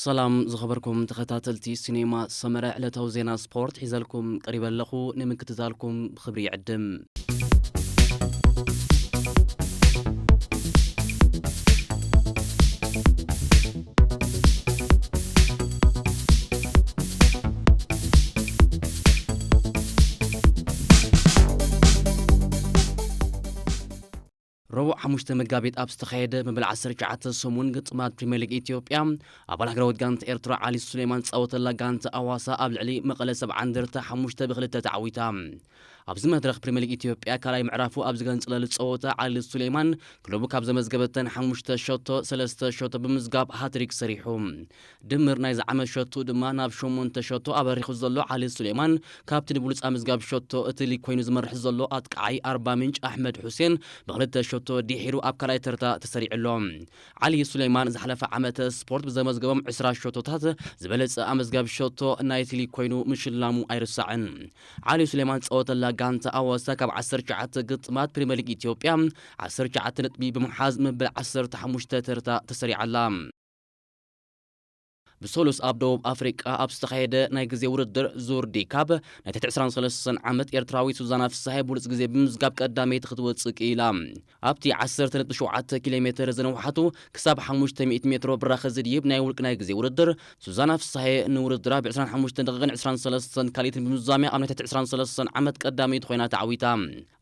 ሰላም ዝኸበርኩም ተኸታተልቲ ሲኔማ ሰመረ፣ ዕለታዊ ዜና ስፖርት ሒዘልኩም ቀሪበ ኣለኹ። ንምክትታልኩም ብኽብሪ ይዕድም። ረቡዕ ሓሙሽተ መጋቢት ኣብ ዝተኻየደ መበል ዓሰርተ ትሽዓተ ሰሙን ግጥማት ፕሪምየር ሊግ ኢትዮጵያ፣ ኣባል ሃገራዊት ጋንታ ኤርትራ ዓሊ ሱሌማን ዝጻወተላ ጋንታ ኣዋሳ ኣብ ልዕሊ መቐለ ሰብዓ እንደርታ ሓሙሽተ ብክልተ ተዓዊታ። ኣብዚ መድረኽ ፕሪምየር ሊግ ኢትዮጵያ ካልኣይ ምዕራፉ ኣብ ዝገንጽለሉ ጸወታ ዓሊ ሱሌማን ክለቡ ካብ ዘመዝገበተን ሓሙሽተ ሸቶ ሰለስተ ሸቶ ብምዝጋብ ሃትሪክ ሰሪሑ። ድምር ናይዚ ዓመት ሸቶ ድማ ናብ ሸሞንተ ሸቶ ኣበሪኹ ዘሎ ዓሊ ሱሌማን፣ ካብቲ ንብሉጽ ኣመዝጋቢ ሸቶ እቲ ሊግ ኮይኑ ዝመርሕ ዘሎ ኣጥቃዓይ ኣርባ ምንጭ ኣሕመድ ሑሴን ብክልተ ሸቶ ድሒሩ ኣብ ካልኣይ ተርታ ተሰሪዑ ኣሎ። ዓሊ ሱሌማን ዝሓለፈ ዓመተ ስፖርት ብዘመዝገቦም ዕስራ ሸቶታት ዝበለጸ ኣመዝጋቢ ሸቶ ናይቲ ሊግ ኮይኑ ምሽላሙ ኣይርሳዕን። ዓሊ ሱሌማን ዝጻወተላ ጋንታ ኣዋሳ ካብ ዓሰርተ ትሽዓተ ግጥማት ፕሪምየር ሊግ ኢትዮጵያ ዓሰርተ ትሽዓተ ነጥቢ ብምሓዝ መበል ዓሰርተ ሓሙሽተ ተርታ ተሰሪዓ ኣላ። ብሰሉስ ኣብ ደቡብ ኣፍሪቃ ኣብ ዝተኻየደ ናይ ግዜ ውድድር ዙር ዲ ካፕ ናይ ትሕቲ ዕስራን ሰለስተን ዓመት ኤርትራዊት ሱዛና ፍስሃየ ብሉጽ ግዜ ብምዝጋብ ቀዳመይቲ ክትወጽእ ክኢላ። ኣብቲ ዓሰርተ ነጥቢ ሸውዓተ ኪሎ ሜትር ዝነውሓቱ ክሳብ ሓሙሽተ ሚእቲ ሜትሮ ብራኸ ዝድይብ ናይ ውልቂ ናይ ግዜ ውድድር፣ ሱዛና ፍስሃየ ንውድድራ ብ ዕስራን ሓሙሽተን ደቂቕን ዕስራን ሰለስተን ካልኢትን ብምዝዛምያ ኣብ ናይ ትሕቲ ዕስራን ሰለስተን ዓመት ቀዳመይቲ ኮይና ተዓዊታ።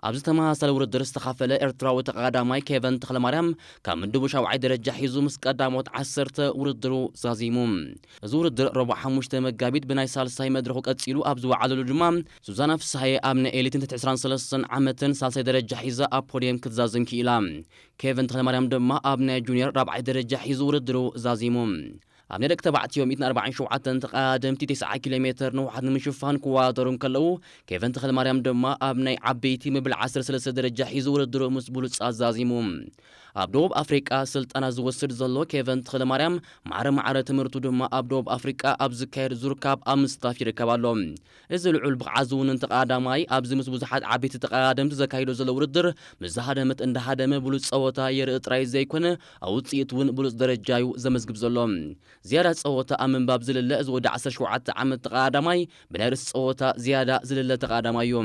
ኣብዚ ተመሳሳሊ ውድድር ዝተኻፈለ ኤርትራዊ ተቐዳዳማይ ኬቨን ተኽለማርያም ካብ ምድቡ ሻውዓይ ደረጃ ሒዙ ምስ ቀዳሞት ዓሰርተ ውድድሩ ዛዚሙ። እዚ ውድድር ረቡዕ ሓሙሽተ መጋቢት ብናይ ሳልሳይ መድረኹ ቀጺሉ ኣብ ዝወዓለሉ ድማ፣ ሱዛና ፍስሃየ ኣብ ናይ ኤሊትን ትሕቲ ዕስራን ሰለስተን ዓመትን ሳልሳይ ደረጃ ሒዛ ኣብ ፖድየም ክትዛዝም ክኢላ። ኬቨን ተኽለማርያም ድማ ኣብ ናይ ጁኒየር ራብዓይ ደረጃ ሒዙ ውድድሩ ዛዚሙ። ኣብ ናይ ደቂ ተባዕትዮ ሚእትን ኣርባዓን ሸውዓተን ተቐዳደምቲ ተስዓ ኪሎ ሜትር ንውሓት ንምሽፋን ክወዳደሩ እንከለዉ፣ ኬቨን ተኽለማርያም ድማ ኣብ ናይ ዓበይቲ መብል ዓሰርተ ሰለስተ ደረጃ ሒዙ ውድድሩ ምስ ብሉጻት ዛዚሙ። ኣብ ደቡብ ኣፍሪቃ ስልጠና ዝወስድ ዘሎ ኬቨን ተኽለማርያም፣ ማዕረ ማዕረ ትምህርቱ ድማ ኣብ ደቡብ ኣፍሪቃ ኣብ ዝካየድ ዙር ካፕ ኣብ ምስታፍ ይርከብ ኣሎ። እዚ ልዑል ብቕዓት ዝውንን ተቐዳዳማይ፣ ኣብዚ ምስ ብዙሓት ዓበይቲ ተቐዳደምቲ ዘካይዶ ዘሎ ውድድር፣ ምስ ዝሃደመት እንዳሃደመ ብሉጽ ጸወታ የርኢ ጥራይ ዘይኮነ፣ ኣብ ውጽኢት እውን ብሉጽ ደረጃ እዩ ዘመዝግብ ዘሎ። ዝያዳ ጸወታ ኣብ ምንባብ ዝልለ እዚ ወዲ ዓሰርተ ሸውዓተ ዓመት ተቐዳዳማይ፣ ብናይ ርእሲ ጸወታ ዝያዳ ዝልለ ተቐዳዳማይ እዩ።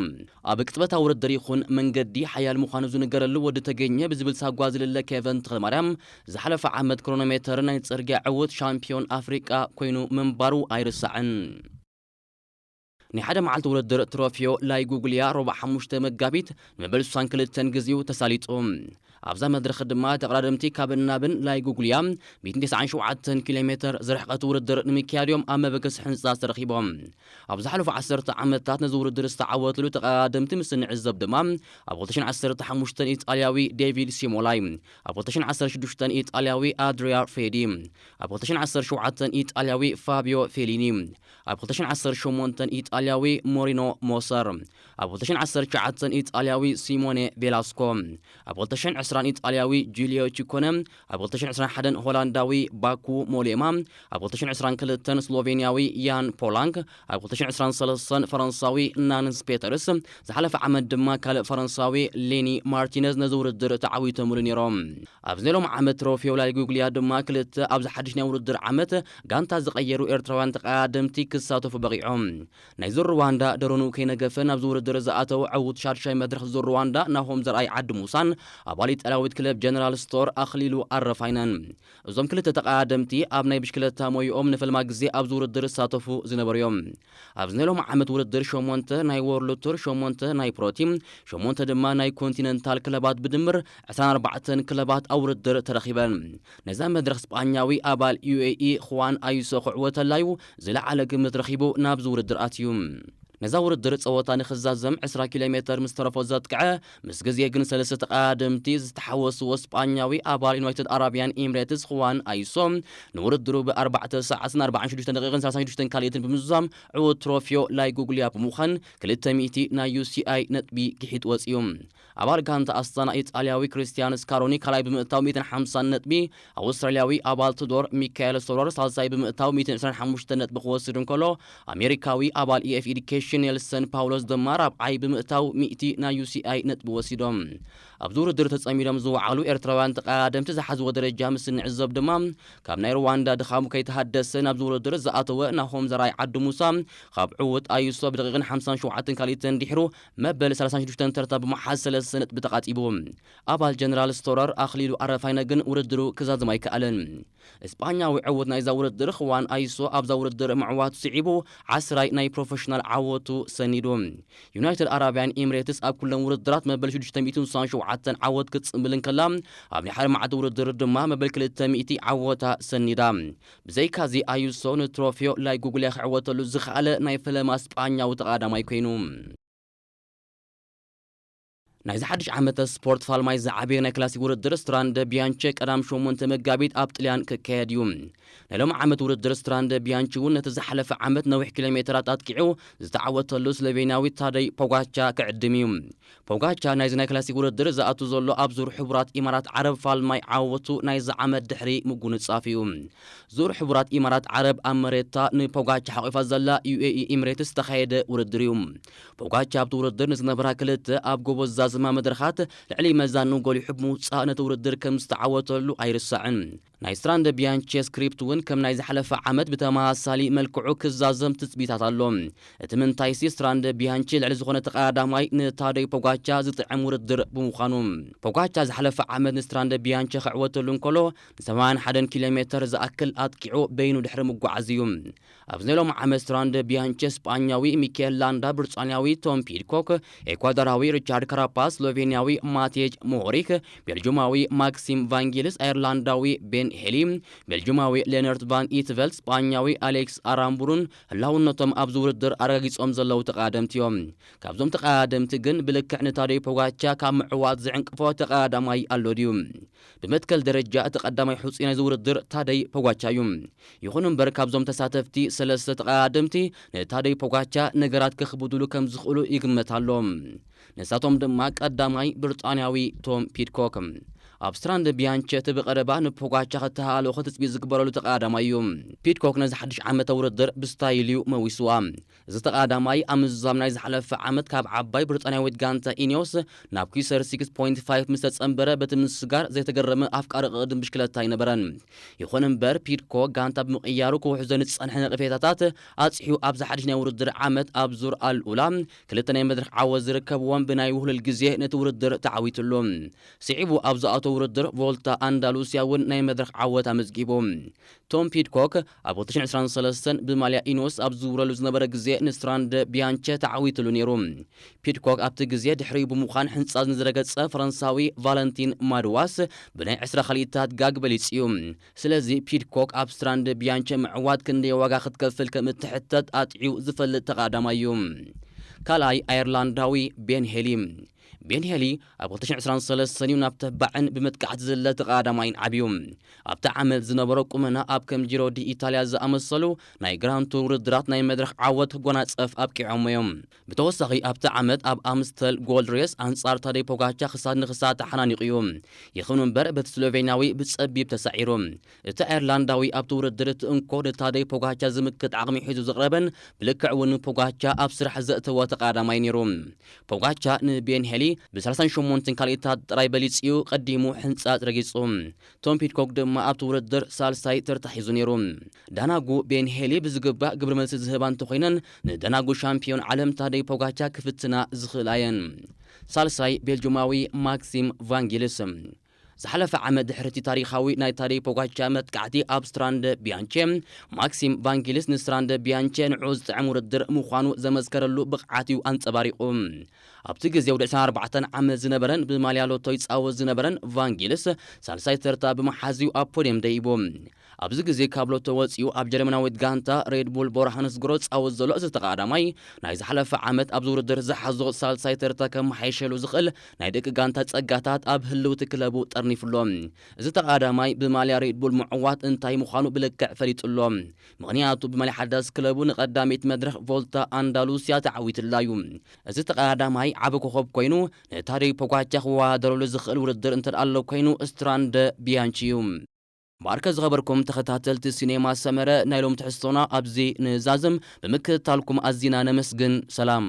ኣብ ቅጽበታዊ ውድድር ይኹን መንገዲ ሓያል ምዃኑ ዝንገረሉ ወዲ ተገኘ ብዝብል ሳጓ ዝልለ ኬቨን ተኽለማርያም፣ ዝሓለፈ ዓመት ክሮኖሜተር ናይ ጽርግያ ዕዉት ሻምፒዮን ኣፍሪቃ ኮይኑ ምንባሩ ኣይርሳዕን። ናይ ሓደ መዓልቲ ውድድር ትሮፊዮ ላይ ጉግልያ ረቡዕ ሓሙሽተ መጋቢት ንመበል ስሳን ክልተን ግዜኡ ተሳሊጡ። ኣብዛ መድረኽ ድማ ተቐዳደምቲ ካብን ናብን ላይ ጉግልያ ሚእትን ተስዓን ሸውዓተን ኪሎ ሜትር ዝርሕቐት ውድድር ንምክያድ እዮም ኣብ መበገሲ ሕንጻ ተረኺቦም። ኣብ ዝሓለፉ ዓሰርተ ዓመታት ነዚ ውድድር ዝተዓወትሉ ተቐዳደምቲ ምስ እንዕዘብ ድማ፣ ኣብ ክልተ ሽሕን ዓሰርተ ሓሙሽተን ኢጣልያዊ ዴቪድ ሲሞላይ፣ ኣብ ክልተ ሽሕን ዓሰርተ ሽዱሽተን ኢጣልያዊ ኣድሪያ ፌዲ፣ ኣብ ክልተ ሽሕን ዓሰርተ ሸውዓተን ኢጣልያዊ ፋቢዮ ፌሊኒ፣ ኣብ ክልተ ሽሕን ዓሰርተ ሸሞንተን ኢጣልያዊ ሞሪኖ ሞሰር፣ ኣብ ክልተ ሽሕን ዓሰርተ ትሽዓተን ኢጣልያዊ ሲሞኔ ቬላስኮ፣ ኣብ ክልተ ሽሕን ዕስራን ኢጣልያዊ ጁልዮ ቺኮነ፣ ኣብ ክልተ ሽሕን ዕስራን ሓደን ሆላንዳዊ ባኩ ሞሌማ፣ ኣብ ክልተ ሽሕን ዕስራን ክልተን ስሎቬንያዊ ያን ፖላንክ፣ ኣብ ክልተ ሽሕን ዕስራን ሰለስተን ፈረንሳዊ ናንስ ፔተርስ፣ ዝሓለፈ ዓመት ድማ ካልእ ፈረንሳዊ ሌኒ ማርቲነዝ ነዚ ውድድር ተዓዊቶምሉ ነይሮም። ኣብዚ ናይ ሎም ዓመት ትሮፊዮ ላሊጉግልያ ድማ ክልተ ኣብዚ ሓድሽ ናይ ውድድር ዓመት ጋንታ ዝቐየሩ ኤርትራውያን ተቐዳደምቲ ክሳተፉ በቒዖም። ናይ ዙር ሩዋንዳ ደሮኑ ከይነገፈ ናብዚ ውድድር ዝኣተው ዕዉት ሻድሻይ መድረኽ ዙር ሩዋንዳ ናሆም ዘርኣይ ዓዲ ሙሳን ኣባል ኢጣልያዊት ክለብ ጀነራል ስቶር ኣኽሊሉ ኣረፋይነን። እዞም ክልተ ተቐዳደምቲ ኣብ ናይ ብሽክለታ ሞይኦም ንፈልማ ግዜ ኣብዚ ውድድር ዝሳተፉ ዝነበሩ እዮም። ኣብዚ ናይ ሎም ዓመት ውድድር ሸሞንተ ናይ ወርልድ ቱር፣ ሸሞንተ ናይ ፕሮቲም፣ ሸሞንተ ድማ ናይ ኮንቲነንታል ክለባት ብድምር ዕስራን ኣርባዕተን ክለባት ኣብ ውድድር ተረኺበን። ነዛ መድረኽ ስጳኛዊ ኣባል ዩ ኤ ኢ ኹዋን ኣዩሶ ክዕወተላዩ ዝለዓለ ግምት ረኺቡ ናብዚ ውድድር ኣትዩ። ነዛ ውድድር ጸወታ ንኽዛዘም ዕስራ ኪሎ ሜተር ምስ ተረፎ ዘጥቅዐ፣ ምስ ግዜ ግን ሰለስተ ተቐዳደምቲ ዝተሓወስዎ ስጳኛዊ ኣባል ዩናይትድ ኣረብያን ኤምሬትስ ኹዋን ኣዩሶ ንውድድሩ ብኣርባዕተ ሰዓትን ኣርባዓን ሽዱሽተን ደቂቕን ሰላሳን ሽዱሽተን ካልኢትን ብምዝዛም ዕዉት ትሮፊዮ ላይ ጉግልያ ብምዃን ክልተ ሚእቲ ናይ ዩ ሲ ኣይ ነጥቢ ግሒጡ ወጺኡ። ኣባል ጋንታ ኣስታና ኢጣልያዊ ክሪስቲያን ስካሮኒ ካልኣይ ብምእታው ሚእትን ሓምሳን ነጥቢ፣ ኣውስትራልያዊ ኣባል ቱዶር ሚካኤል ሶሮር ሳልሳይ ብምእታው ሚእትን ዕስራን ሓሙሽተን ነጥቢ ክወስድ እንከሎ፣ ኣሜሪካዊ ኣባል ኢ ኤፍ ኤዱኬሽን ኔልሰን ፓውሎስ ድማ ራብዓይ ብምእታው ሚእቲ ናይ ዩ ሲ ኣይ ነጥቢ ወሲዶም። ኣብዚ ውድድር ተጸሚዶም ዝወዓሉ ኤርትራውያን ተቐዳደምቲ ዝሓዝዎ ደረጃ ምስ እንዕዘብ ድማ፣ ካብ ናይ ሩዋንዳ ድኻሙ ከይተሃደሰ ናብዚ ውድድር ዝኣተወ ናሆም ዘርኣይ ዓዲ ሙሳ፣ ካብ ዕዉት ኣዩሶ ብደቂቕን ሓምሳን ሸውዓተን ካልኢትን ድሒሩ መበል ሰላሳን ሽዱሽተን ተርታ ብምሓዝ ሰለስተ ነጥቢ ተቓጺቡ። ኣባል ጀነራል ስቶረር ኣኽሊሉ ኣረፋይነ ግን ውድድሩ ክዛዝም ኣይከኣለን። እስጳኛዊ ዕዉት ናይዛ ውድድር፣ ኽዋን ኣይሶ፣ ኣብዛ ውድድር ምዕዋቱ ስዒቡ ዓስራይ ናይ ፕሮፌሽናል ዓወቱ ሰኒዱ። ዩናይትድ ኣረብያን ኤምሬትስ ኣብ ኩለን ውድድራት መበል ሽዱሽተ ሚእትን ስሳን ሸውዓተን ዓወት ክትጽንብል እንከላ፣ ኣብ ናይ ሓደ መዓልቲ ውድድር ድማ መበል ክልተ ሚእቲ ዓወታ ሰኒዳ። ብዘይካዚ፣ ኣዩሶ ንትሮፊዮ ላይ ጉጉሊያ ክዕወተሉ ዝኸኣለ ናይ ፈለማ እስጳኛዊ ተቐዳማይ ኮይኑ። ናይዚ ሓድሽ ዓመተ ስፖርት ፋልማይ ዝዓበየ ናይ ክላሲክ ውድድር ስትራንደ ቢያንቸ ቀዳም ሸሞንተ መጋቢት ኣብ ጥልያን ክካየድ እዩ። ናይ ሎሚ ዓመት ውድድር ስትራንደ ቢያንቸ እውን ነቲ ዝሓለፈ ዓመት ነዊሕ ኪሎ ሜተራት ኣጥቂዑ ዝተዓወተሉ ስሎቬንያዊ ታደይ ፖጋቻ ክዕድም እዩ። ፖጋቻ ናይዚ ናይ ክላሲክ ውድድር ዝኣቱ ዘሎ ኣብ ዙር ሕቡራት ኢማራት ዓረብ ፋልማይ ዓወቱ ናይዚ ዓመት ድሕሪ ምጉንጻፍ እዩ። ዙር ሕቡራት ኢማራት ዓረብ ኣብ መሬታ ንፖጋቻ ሓቂፋ ዘላ ዩ ኤ ኢ ኤምሬትስ ዝተኻየደ ውድድር እዩ። ፖጋቻ ኣብቲ ውድድር ንዝነበራ ክልተ ኣብ ጎቦ ዝዛዝማ መድረኻት ልዕሊ መዛኑ ጎሊሑ ብምውጻእ ነቲ ውድድር ከም ዝተዓወተሉ ኣይርሳዕን። ናይ ስትራንደ ቢያንቸ ስክሪፕት እውን ከም ናይ ዝሓለፈ ዓመት ብተመሳሳሊ መልክዑ ክዛዘም ትጽቢታት ኣሎ። እቲ ምንታይሲ ስትራንደ ቢያንቸ ልዕሊ ዝኾነ ተቐዳዳማይ ንታደይ ፖጋቻ ዝጥዕም ውድድር ብምዃኑ። ፖጋቻ ዝሓለፈ ዓመት ንስትራንደ ቢያንቸ ክዕወተሉ እንከሎ፣ ን ሰማንያን ሓደን ኪሎ ሜተር ዝኣክል ኣጥቂዑ በይኑ ድሕሪ ምጓዓዝ እዩ። ኣብዚ ናይ ሎሚ ዓመት ስትራንደ ቢያንቸ ስጳኛዊ ሚካኤል ላንዳ፣ ብሪጣንያዊ ቶም ፒድኮክ፣ ኤኳዶራዊ ሪቻርድ ካራፓስ፣ ስሎቬንያዊ ማቴጅ ሞሆሪክ፣ ቤልጁማዊ ማክሲም ቫንጊልስ፣ ኣየርላንዳዊ ቤን ሄሊ፣ ቤልጁማዊ ሌነርት ቫን ኢትቨልት፣ ስጳኛዊ ኣሌክስ ኣራምቡሩን ህላውነቶም ኣብዚ ውድድር ኣረጋጊጾም ዘለዉ ተቐዳደምቲ እዮም። ካብዞም ተቐዳደምቲ ግን ብልክዕ ንታደይ ፖጋቻ ካብ ምዕዋት ዝዕንቅፎ ተቐዳዳማይ ኣሎ ድዩ? ብመትከል ደረጃ እቲ ቀዳማይ ሕጹይ ናይዚ ውድድር ታደይ ፖጋቻ እዩ። ይኹን እምበር ካብዞም ተሳተፍቲ ሰለስተ ተቐዳደምቲ ንታደይ ፖጋቻ ነገራት ከኽብዱሉ ከም ዝኽእሉ ይግመት ኣሎ። ንሳቶም ድማ ቀዳማይ ብሪጣንያዊ ቶም ፒድኮክ። ኣብ ስትራንድ ቢያንቸ እቲ ብቐረባ ንፖጋቻ ክተሃላለኹ ትጽቢት ዝግበረሉ ተቐዳዳማይ እዩ። ፒድኮክ ነዚ ሓድሽ ዓመታዊ ውድድር ብስታይል እዩ መዊስዋ። እዚ ተቐዳዳማይ ኣብ ምዝዛም ናይ ዝሓለፈ ዓመት ካብ ዓባይ ብሪጣንያዊት ጋንታ ኢኒዮስ ናብ ኪውሰር ሲክስ ፖይንት ፋይቭ ምስ ተጸንበረ በቲ ምስጋር ዘይተገረመ ኣፍቃሪ ቅድድም ብሽክለታ ኣይነበረን። ይኹን እምበር ፒድኮክ ጋንታ ብምቕያሩ ክውሕዞ ንዝጸንሐ ነቐፌታታት ኣጽሒዩ ኣብዚ ሓድሽ ናይ ውድድር ዓመት ኣብ ዙር ኣልኡላ ክልተ ናይ መድረኽ ዓወት ዝርከብዎም ብናይ ውህሉል ግዜ ነቲ ውድድር ተዓዊትሉ። ስዒቡ ኣብ ዝኣተወ ውድድር ቮልታ ኣንዳሉስያ እውን ናይ መድረኽ ዓወት ኣመዝጊቡ። ቶም ፒድኮክ ኣብ ክልተ ሽሕን ዕስራን ሰለስተን ብማልያ ኢኖስ ኣብ ዝዝውረሉ ዝነበረ ግዜ ንስትራንድ ቢያንቸ ተዓዊትሉ ነይሩ። ፒድኮክ ኣብቲ ግዜ ድሕሪኡ ብምዃን ሕንጻዝ ንዝረገጸ ፈረንሳዊ ቫለንቲን ማድዋስ ብናይ ዕስራ ካልኢታት ጋግ በሊጹ እዩ። ስለዚ ፒድኮክ ኣብ ስትራንድ ቢያንቸ ምዕዋት ክንደይ ዋጋ ክትከፍል ከም እትሕተት ኣጥዕዩ ዝፈልጥ ተቐዳዳማይ እዩ። ካልኣይ ኣየርላንዳዊ ቤን ሄሊ። ቤን ሄሊ ኣብ ክልተ ሽሕን ዕስራን ሰለስተን እዩ ናብ ተባዕን ብመጥቃዕቲ ዝዝለ ተቐዳዳማይን ዓብዩ። ኣብቲ ዓመት ዝነበሮ ቁመና ኣብ ከም ጂሮ ዲ ኢታልያ ዝኣመሰሉ ናይ ግራንድ ቱር ውድድራት ናይ መድረኽ ዓወት ክጎናጸፍ ኣብቂዖሞ እዮም። ብተወሳኺ ኣብቲ ዓመት ኣብ ኣምስተል ጎልድ ሬስ ኣንጻር ታደይ ፖጋቻ ክሳድ ንክሳድ ተሓናኒቑ እዩ። ይኹን እምበር በቲ ስሎቬንያዊ ብጸቢብ ተሳዒሩ። እቲ ኣየርላንዳዊ ኣብቲ ውድድር እቲ እንኮ ንታደይ ፖጋቻ ዝምክት ዓቕሚ ሒዙ ዝቕረበን ብልክዕ እውን ንፖጋቻ ኣብ ስራሕ ዘእተወ ተቐዳዳማይ ነይሩ። ፖጋቻ ንቤን ሄሊ ብ ሰላሳን ሸሞንተን ካልኢታት ጥራይ በሊጹ እዩ ቀዲሙ ሕንጻጽ ረጊጹ። ቶም ፒድኮክ ድማ ኣብቲ ውድድር ሳልሳይ ተርታ ሒዙ ነይሩ። ዳናጉ ቤን ሄሊ ብዝግባእ ግብረ መልሲ ዝህባ እንተኾይነን፣ ንዳናጉ ሻምፒዮን ዓለም ታደይ ፖጋቻ ክፍትና ዝኽእላ እየን። ሳልሳይ ቤልጁማዊ ማክሲም ቫንጊልስ። ዝሓለፈ ዓመት ድሕሪ እቲ ታሪኻዊ ናይ ታደይ ፖጋቻ መጥቃዕቲ ኣብ ስትራንድ ቢያንቸ፣ ማክሲም ቫንጊልስ ንስትራንድ ቢያንቸ ንዕኡ ዝጥዕም ውድድር ምዃኑ ዘመስከረሉ ብቕዓት እዩ ኣንጸባሪቑ። ኣብቲ ግዜ ወዲ ዕስራን ኣርባዕተን ዓመት ዝነበረን ብማልያ ሎቶ ይጻወት ዝነበረን ቫንጊልስ ሳልሳይ ተርታ ብምሓዝ እዩ ኣብ ፖድየም ደይቡ። ኣብዚ ግዜ ካብ ሎቶ ወጺኡ ኣብ ጀርመናዊት ጋንታ ሬድ ቡል ቦርሃንስግሮ ዝጻወት ዘሎ እዚ ተቐዳዳማይ ናይ ዝሓለፈ ዓመት ኣብዚ ውድድር ዝሓዞ ሳልሳይ ተርታ ከመሓይሸሉ ዝኽእል ናይ ደቂ ጋንታ ጸጋታት ኣብ ህልውቲ ክለቡ ጠርኒፉ ኣሎ። እዚ ተቐዳዳማይ ብማልያ ሬድ ቡል ምዕዋት እንታይ ምዃኑ ብልክዕ ፈሊጡ ኣሎ። ምኽንያቱ ብማልያ ሓዳስ ክለቡ ንቐዳመይቲ መድረኽ ቮልታ ኣንዳሉስያ ተዓዊትላ እዩ። እዚ ተቐዳዳማይ ዓቢ ኮኸብ ኮይኑ ንታደይ ፖጋቻ ክወዳደረሉ ዝኽእል ውድድር እንተ ኣሎ ኮይኑ ስትራንደ ቢያንቺ እዩ። ባርከ ዝኸበርኩም ተኸታተልቲ ሲኔማ ሰመረ፣ ናይ ሎም ትሕዝቶና ኣብዚ ንዛዝም። ብምክትታልኩም ኣዚና ነመስግን። ሰላም።